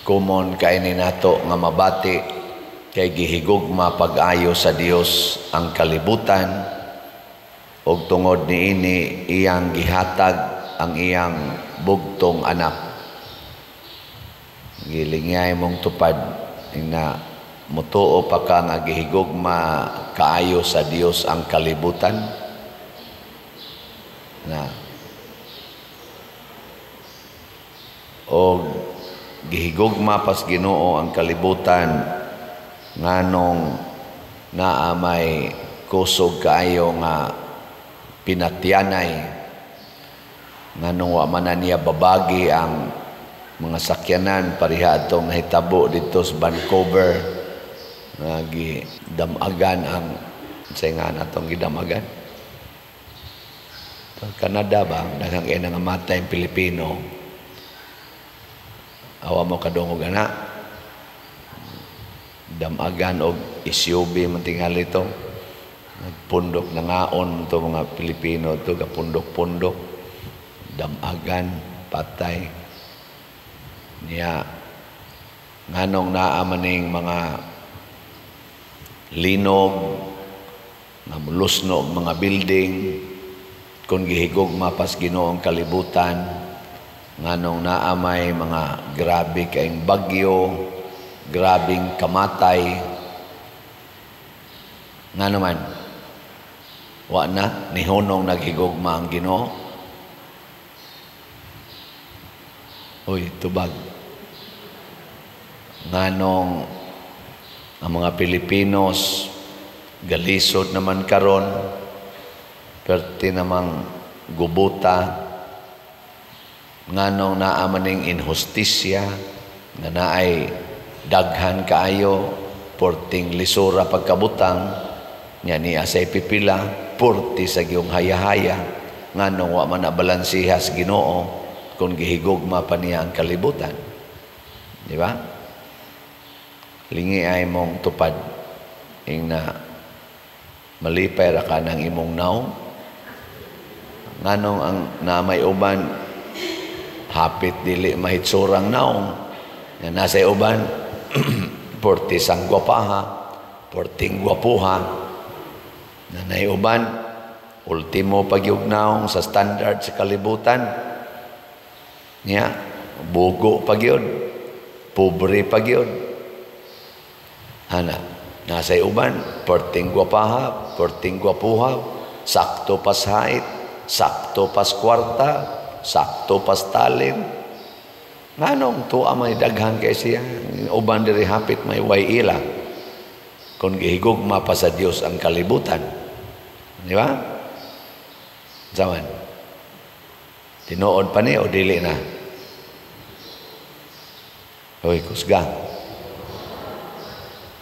Common kay ni nato nga mabati kay gihigugma pag-ayo sa Dios ang kalibutan ug tungod niini iyang gihatag ang iyang bugtong anak. Gilingyay mong tupad na mutuo pa ka nga gihigugma kaayo sa Dios ang kalibutan na og gihigugma pas Ginoo ang kalibutan, nganong naa may kusog kaayo nga pinatyanay, nganong wa man na niya babagi ang mga sakyanan pareha atong nahitabo didto sa Vancouver nga gidamagan ang say nga natong gidamagan Canada ba, daghang kay nangamatay ang Pilipino. Awa mo kadungog ana, damagan og SUV man tingali to, nagpundok nangaon to mga Pilipino to, gapundok-pundok, damagan, patay niya. Nganong naa maning mga linog nga mulusno og mga building kung gihigugma pas Ginoo ang kalibutan? Nganong naa may mga grabe kaing bagyo, grabing kamatay? Ngano man wa na nihunong naghigugma ang Ginoo? Uy, tubag. Nganong ang mga Pilipinos galisod naman karon, perti namang gubuta? Nganong naa maning inhustisya nga naay daghan kaayo, porting lisura pagkabutang nya niya say pipila, porti sa giyong haya-haya? Nganong wa man na balansihas Ginoo kung gihigugma pa niya ang kalibutan? Di ba? Lingi ay mong tupad ing na malipay ra ka ng imong naong. Nganong ang na may uban hapit dili mahitsurang naong nga nasa uban porti sang gwapaha, porting gwapuha, na nay uban ultimo pagyug naong sa standard sa kalibutan niya, bugo pagyud, pobre pagyud ana? Nasa uban porting gwapaha, porting gwapuha, sakto pas height, sakto pas kwarta, sakto pas talent. Nganong tuwa may daghan kay siya, uban diri hapit may way ila, kung gihigugma pa sa Dios ang kalibutan? Di ba? Zaman tinuod pa ni o dili na? Uy, kusga.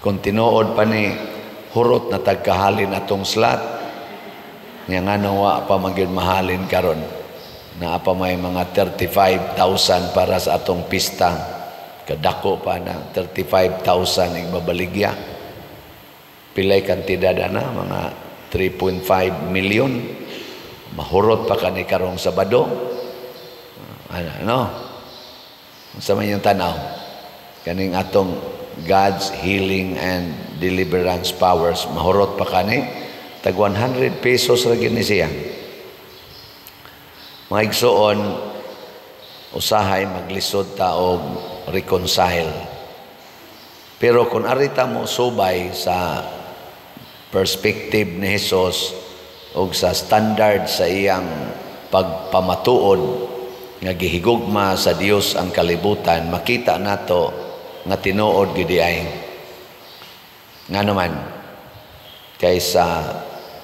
Kung tinuod pa ni, hurot na tagkahalin atong slot. Nga ngano wa pa magyud mahalin karon? Naa pa may mga 35,000 para sa atong pista. Kadako pa na 35,000 igbabaligya. Pilay kantidad ana, mga 3.5 million. Mahurot pa kani karong Sabado. Ano, no? Sa man yung tanaw? Kaning atong God's healing and deliverance powers, mahurot pa kani. Tag 100 pesos ra gini siya. Mga igsoon, usahay maglisod ta og reconcile. Pero kung arita mo subay sa perspective ni Jesus o sa standard sa iyang pagpamatuod nga gihigugma sa Dios ang kalibutan, makita nato nga tinuod gid ay. Ngano man, kaysa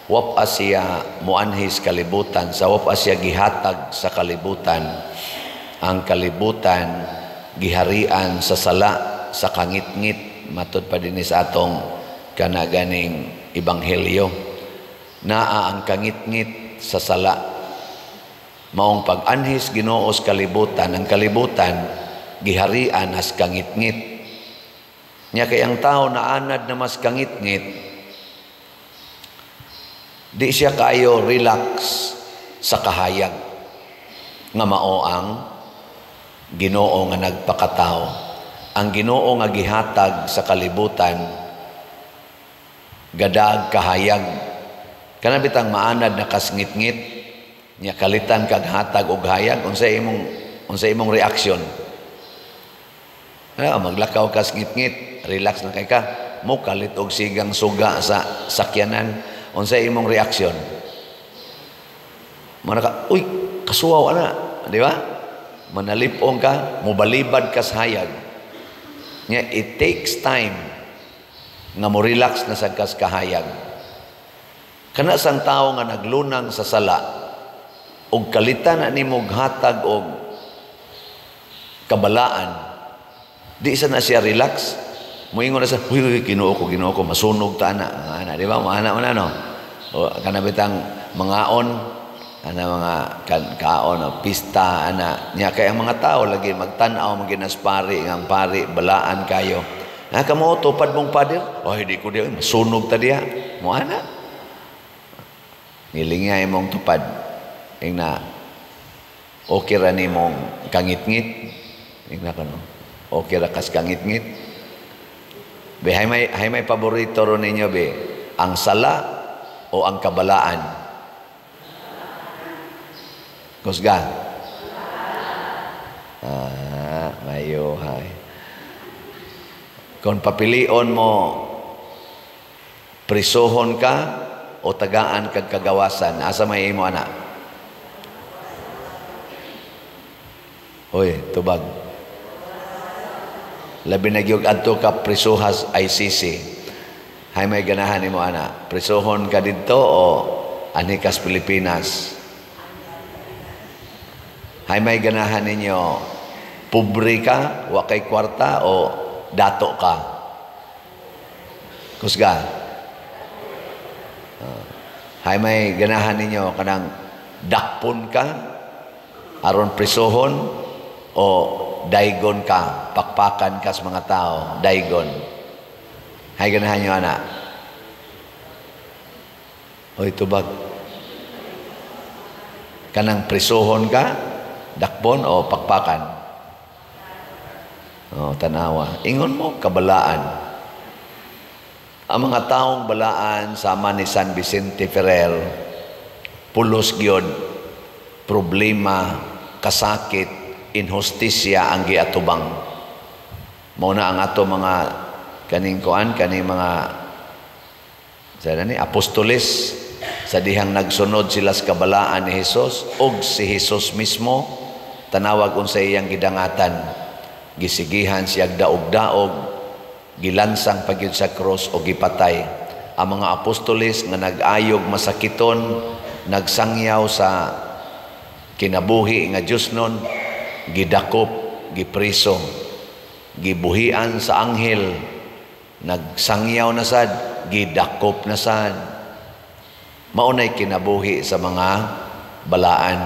wapa siya muanhis kalibutan, sa wapa siya gihatag sa kalibutan, ang kalibutan giharian sa sala, sa kangitngit, matud pa dinhi sa atong kanaganing ebanghelyo. Naa ang kangitngit sa sala. Maong pag-anhis Ginoo sa kalibutan, ang kalibutan giharian as kangitngit. Nya kay ang tao naanad na mas kangitngit, di siya kayo relax sa kahayag nga mao ang Ginoo nga nagpakatao. Ang Ginoo nga gihatag sa kalibutan gadag kahayag. Kana bitang maanad na kasngit-ngit nya kalitan kag hatag og hayag, unsa imong reaksyon? Ah, maglakaw ka ngit-ngit, relax na kay ka, mo kalit og sigang suga sa sakyanan, unsa imong reaksyon? Mana ka, "Uy, kasuwaw ana," di ba? Manalipong ka, mobalibad ka sa hayag. Nya it takes time nga mo relax na sa kas kahayag. Kana sang tao nga naglunang sa sala og kalitan na nimo hatag og kabalaan, di sa na siya relax. Moingon na sa, "Uy, uy, Ginoo ko, Ginoo ko, masunog ta ana." Ana, di ba? Maana man ano. O kana bitang mangaon ana, mga kan, kaon o pista ana nya, kay ang mga tao lagi magtan-aw man ginas pari nga ang pari balaan kayo. "Ah, kamo tupad mong pader." "Oh, hindi ko di, masunog ta diha." Mo ana. Ngilingay mong tupad. Ing na okay ra nimong kangit-ngit. Ing na kano. Okay ra kas kangit-ngit. Be, hay may paborito ro ninyo, be? Ang sala o ang kabalaan? Kusga. Ah, mayo hay. Kung papilion mo, prisuhon ka o tagaan kag kagawasan, asa may imo ana? Hoy, tubag. Labi na gyud adto ka prisuhas ICC. Hay may ganahan nimo ana? Prisuhon ka didto o anhi kas Pilipinas? Hay may ganahan ninyo? Pobre ka, wa kay kwarta o dato ka? Kusga. Hay may ganahan ninyo, kanang dakpon ka aron prisuhon o daygon ka, pakpakan ka sa mga tao, daygon? Hay ganahan nyo ana? Oy, tubag. Kanang prisuhon ka, dakpon o pakpakan? Oh, tanawa. Ingon mo, kabalaan. Ang mga taong balaan sama ni San Vicente Ferrer, pulos gyud problema, kasakit, inhustisya ang giatubang. Mao na ang ato mga kaning kuan, kaning mga sa ni apostoles, sa dihang nagsunod sila sa kabalaan ni Hesus og si Hesus mismo, tanawag unsa iyang gidangatan. Gisigihan siya daog-daog, gilansang pagyud sa cross o gipatay. Ang mga apostoles nga nag-ayog masakiton, nagsangyaw sa kinabuhi nga Diyos nun, gidakop, gipriso, gibuhian sa anghel, nagsangyaw na sad, gidakop na sad. Maunay kinabuhi sa mga balaan.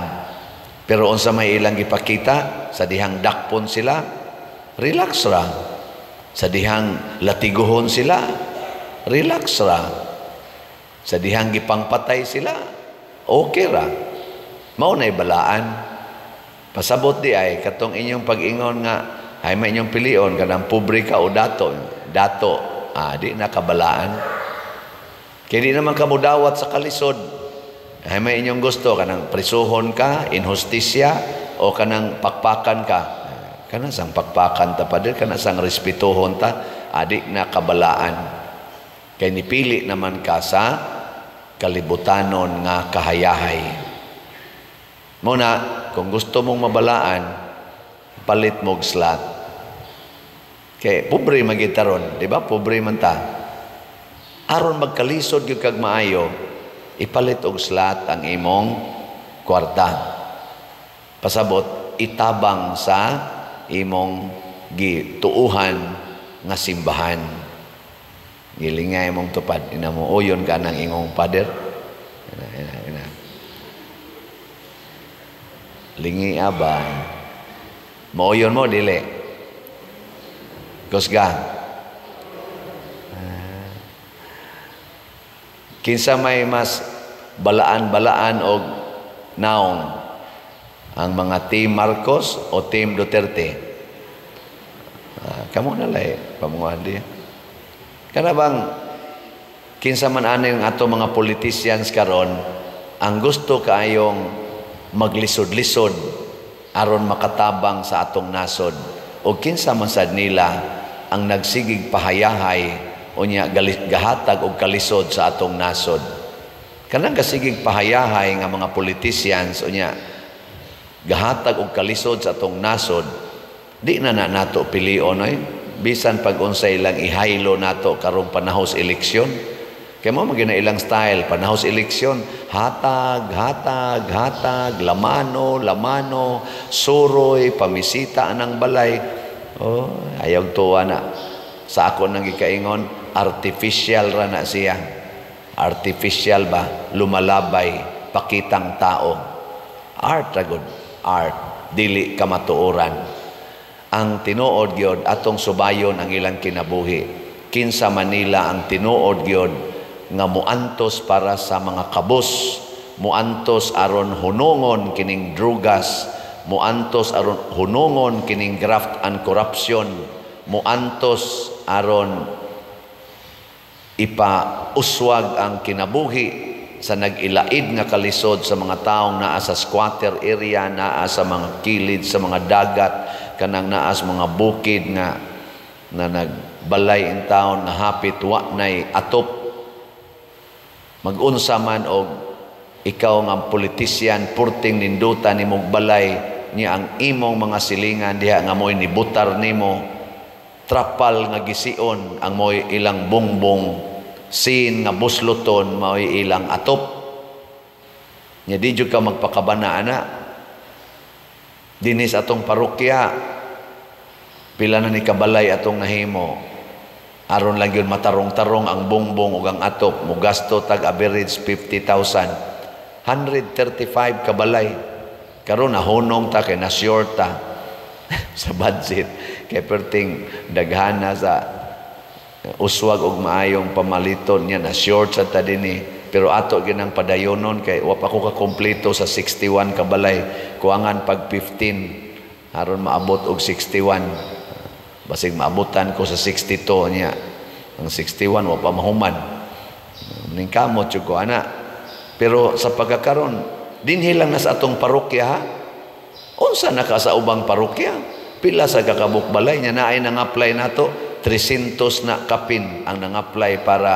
Pero unsa may ilang gipakita sa dihang dakpon sila, relax ra. Sa dihang latiguhon sila, relax ra. Sa dihang gipangpatay sila, okay ra. Mao nay balaan. Pasabot di ay katong inyong pag-ingon nga ay may inyong pilion kanang pobre ka o dato, dato, ah, di na kabalaan. Kaya di naman kamudawat sa kalisod. Ay may inyong gusto kanang prisuhon ka, inhustisya o kanang pakpakan ka. Kana sang pakpakan ta pader, kana sang respetuhon ta, adi na kabalaan. Kay nipili naman ka sa kalibutanon nga kahayahay. Muna, kung gusto mong mabalaan, palit mog slot. Kay pobre magitaron, di ba? Pobre man ta. Aron magkalisod gyud kag maayo, ipalit og slot ang imong kwarta. Pasabot, itabang sa imong gituuhan nga simbahan. Gilingay mong tupad, ina mo uyon ka ng ingong pader. Ina, ina, ina. Lingi aba. Mauyon mo, dili. Kusga. Kinsa may mas balaan-balaan og naong, ang mga Team Marcos o Team Duterte? Kamo na lay pamunguhan diya. Kana bang kinsa man ani ang ato mga politicians karon ang gusto kaayong maglisod-lisod aron makatabang sa atong nasod, o kinsa man sad nila ang nagsigig pahayahay unya gahatag og kalisod sa atong nasod? Kanang gasigig pahayahay nga mga politicians unya gahatag og kalisod sa atong nasod, di na na nato pilion oy, bisan pag unsay ilang ihaylo nato karong panahos eleksyon. Kay mao man gyud na ilang style panahos eleksyon, hatag, hatag, hatag, lamano, lamano, suroy, pamisita anang balay. Oh, ayaw tuwa na. Sa ako nang gikaingon, artificial ra na siya. Artificial ba? Lumalabay, pakitang tao. Art ra gud, art, dili kamatuoran. Ang tinuod gyud atong subayon ang ilang kinabuhi. Kinsa Manila ang tinuod gyud nga muantos para sa mga kabus, muantos aron hunungon kining drugas, muantos aron hunungon kining graft and corruption, muantos aron ipauswag ang kinabuhi sa nag-ilaid nga kalisod sa mga taong naa sa squatter area, naa sa mga kilid sa mga dagat, kanang naa sa mga bukid nga na nagbalay in town nga hapit wa nay atop. Magunsa man og ikaw nga politician, purting nindutan nimong balay niya, ang imong mga silingan diha nga mo'y nibutar nimo, trapal nga gision ang mo'y ilang bongbong, sin nga busloton mao'y ilang atop. Nya di jud ka magpakabana ana. Dinhi sa atong parokya, pila na ni kabalay atong nahimo aron lang yun matarong-tarong ang bongbong ug ang atop, mugasto tag average 50,000, 135 kabalay. Karon nahunong ta kay na short ta sa budget kay perting daghana sa uswag og maayong pamaliton niya, na short sa ta dinhi, pero ato ginang padayonon kay wa pa ko kakompleto sa 61 kabalay, kuangan pag 15 aron maabot og 61. Basig maabutan ko sa 62 niya, ang 61 wa pa mahuman. Ning kamot jud ko ana. Pero sa pagkakaron dinhi lang na sa atong parokya ha. Unsa na ka sa ubang parokya? Pila sa kakabuk balay niya naay nang-apply nato? 300 na kapin ang nang-apply para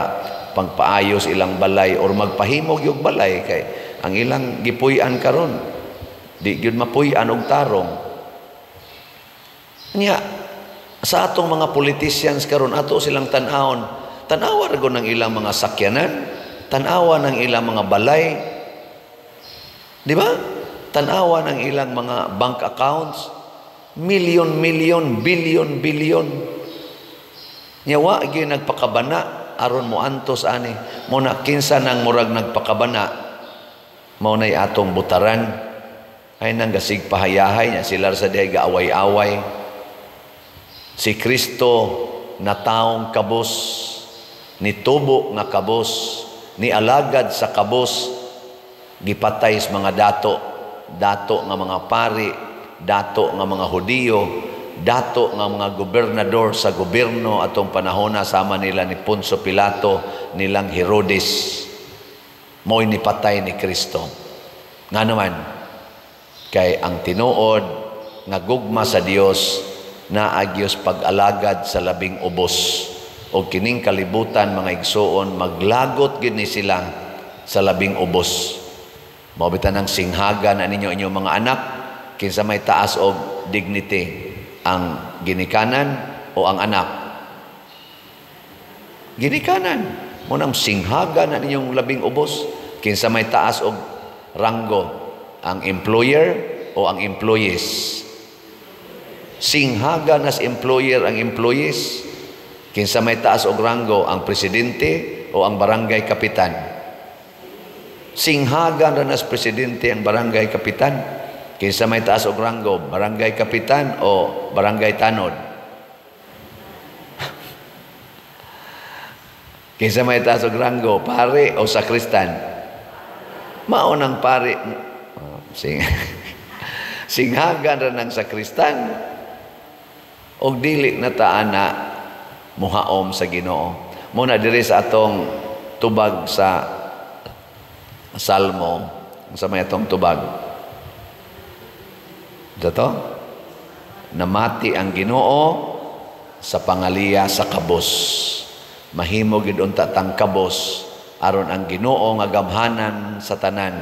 pagpaayos ilang balay or magpahimog yung balay kay ang ilang gipuy-an karon di gyud mapuy-an og tarong. Nya sa atong mga politicians karon, ato silang tan-awon, tan-awa ra gud ng ilang mga sakyanan, tan-awa ng ilang mga balay, di ba? Tan-awa ng ilang mga bank accounts, million, million, billion, billion. Nya wa gyud nagpakabana aron moantos ani. Mo na kinsa nang murag nagpakabana, mao nay atong butaran. Ay nang gasig pahayahay nya sila sa dihay gaaway-away. Si Kristo na taong kabos, nitubo nga kabos, ni alagad sa kabos, gipatay sa mga dato, dato nga mga pari, dato nga mga Hudiyo, dato nga mga gobernador sa gobyerno atong panahona sama nila ni Poncio Pilato, nilang Herodes. Mo'y nipatay ni Kristo. Nga naman, kay ang tinuod nga gugma sa Dios naagyos pag-alagad sa labing ubos. O kining kalibutan, mga igsuon, maglagot gid ni sila sa labing ubos. Mao bitan ang singhaga na ninyo inyong mga anak, kinsa may taas og dignity, ang ginikanan o ang anak? Ginikanan. Mo nang singhaga na ninyong labing ubos, kinsa may taas og ranggo, ang employer o ang employees? Singhaga nas employer ang employees. Kinsa may taas og ranggo, ang presidente o ang barangay kapitan? Singhaga na nas presidente ang barangay kapitan. Kinsa may taas og ranggo, barangay kapitan o barangay tanod? Kinsa may taas og ranggo, pare o sakristan? Mao nang pare. Singhaga ra nang sakristan. Og dili na ta ana muhaom sa Ginoo. Muna diri sa atong tubag sa Salmo, sa may atong tubag. Dato? Namati ang Ginoo sa pangaliya sa kabos. Mahimo gid unta tang kabos aron ang Ginoo nga gamhanan sa tanan,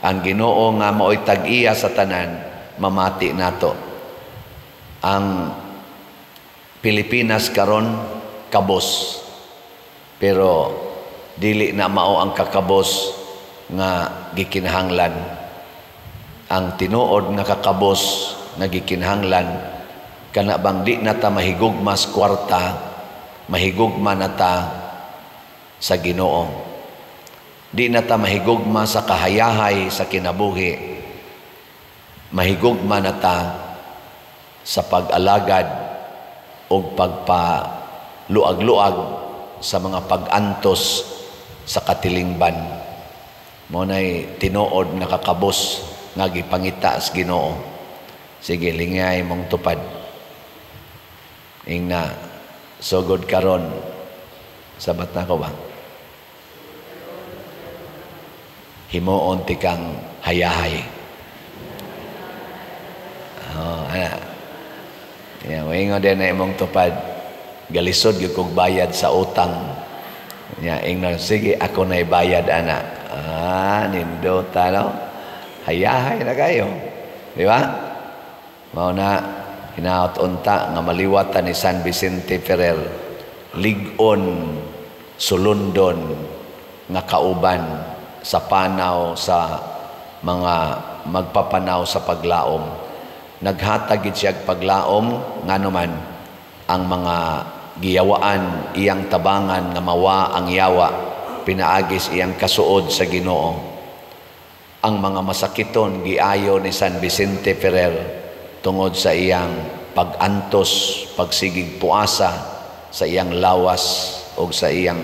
ang Ginoo nga maoy tag-iya sa tanan, mamati nato. Ang Pilipinas karon kabos. Pero dili na mao ang kakabos nga gikinahanglan. Ang tinuod nga kakabos nga gikinahanglan kana bang di na ta mahigugma sa kwarta, mahigugma na ta sa Ginoo. Di na ta mahigugma sa kahayahay sa kinabuhi, mahigugma na ta sa pag-alagad o pagpaluag-luag sa mga pag-antos sa katilingban. Mao nay tinuod nga kakabos nga gipangita sa Ginoo. Sige, lingay mong tupad. Ingna, sugod karon, sabat na ko ba? Himuon ti kang hayahay. Oh, ana. Ya, moingon din na imong tupad. Galisod gyud kog bayad sa utang. Ya, ingnon, sige, ako na'y bayad ana. Ah, nindota no. Hayahay na kayo. Di ba? Mao na hinaot unta nga maliwatan ni San Vicente Ferrer, lig-on sulundon nga kauban sa panaw sa mga magpapanaw sa paglaom. Naghatag gid siya paglaom nganuman ang mga giyawaan iyang tabangan nga mawa ang yawa pinaagis iyang kasuod sa Ginoo. Ang mga masakiton giayo ni San Vicente Ferrer tungod sa iyang pag-antos, pagsigig puasa sa iyang lawas o sa iyang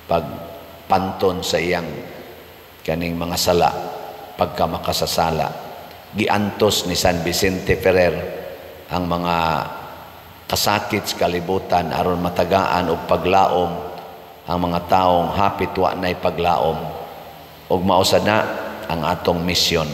pagpanton sa iyang kaning mga sala pagka makasasala. Giantos ni San Vicente Ferrer ang mga kasakit sa kalibutan aron matagaan og paglaom ang mga taong hapit wa nay paglaom. Og mao sad na ang atong misyon.